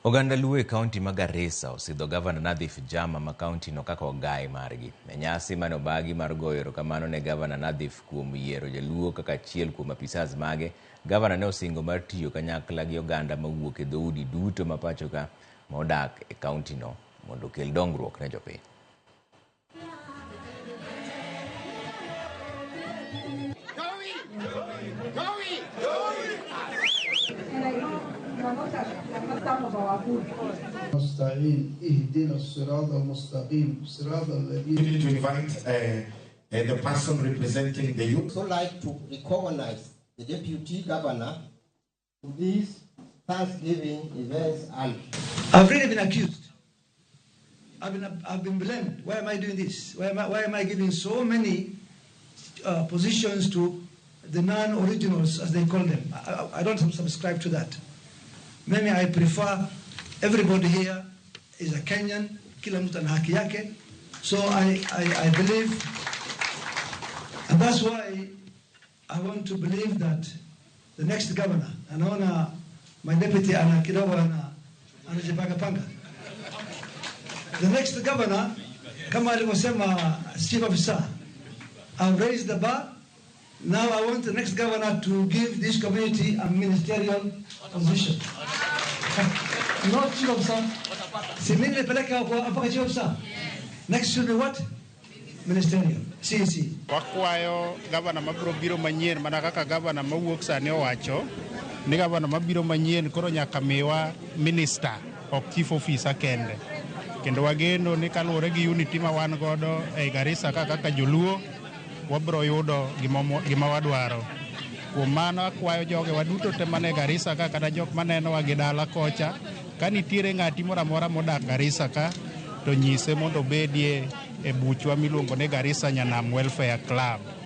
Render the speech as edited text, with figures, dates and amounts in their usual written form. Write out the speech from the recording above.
Oganda Luo e kaunti ma Garissa osidho gavana Nadhif Jama ma kauntino kaka ogaye margi. E nyasi mane obagi mar goyo erokamano ne gavana Nadhif kuom yiero joluo kaka achiel kuom apisas mage, gavana ne osingo mar tiyo kanyakla gi oganda mawuok e dhoudi duto ma pachoka ma odak e kauntino mondo okel dongruok ne jopiny. نستعين اهدنا الصراط المستقيم صراط الذين to invite the person representing the youth. So like to recognize the deputy governor to these Thanksgiving events and I've really been accused. I've been blamed. Why am I doing this? Why am I giving so many positions to the non-originals, as they call them? I don't subscribe to that. Maybe I prefer everybody here is a Kenyan, kila mtu ana haki yake. So I believe, and that's why I want to believe that the next governor, anaona my deputy ana kidogo ana anajipanga panga. The next governor, kama alivyosema chief officer, I've raised the bar. Now I want the next governor to give this community a ministerial position. Not chief officer. Si mimi nilipeleka hapo mpaka chief officer. Next should be what? Ministerial. CEC. Wakwayo gavana mabiro biro manyien mana kaka gavana mawuok sani owacho ni gavana mabiro manyien koro nyaka miwa minister, ok chief officer kende. Kendo wageno ni kaluwore gi unity ma wan godo ei Garissa ka kaka joluo, wabiro yudo gima wadwaro. Kuom mano, akwayo jogewa duto te mane Garissa ka kata jok manenowa gi dala kocha, ka nitiere ng'ati moro amora modak Garissa ka to nyise mondo obedie e buchwa miluongo ni Garissa Nyanam Welfare Club.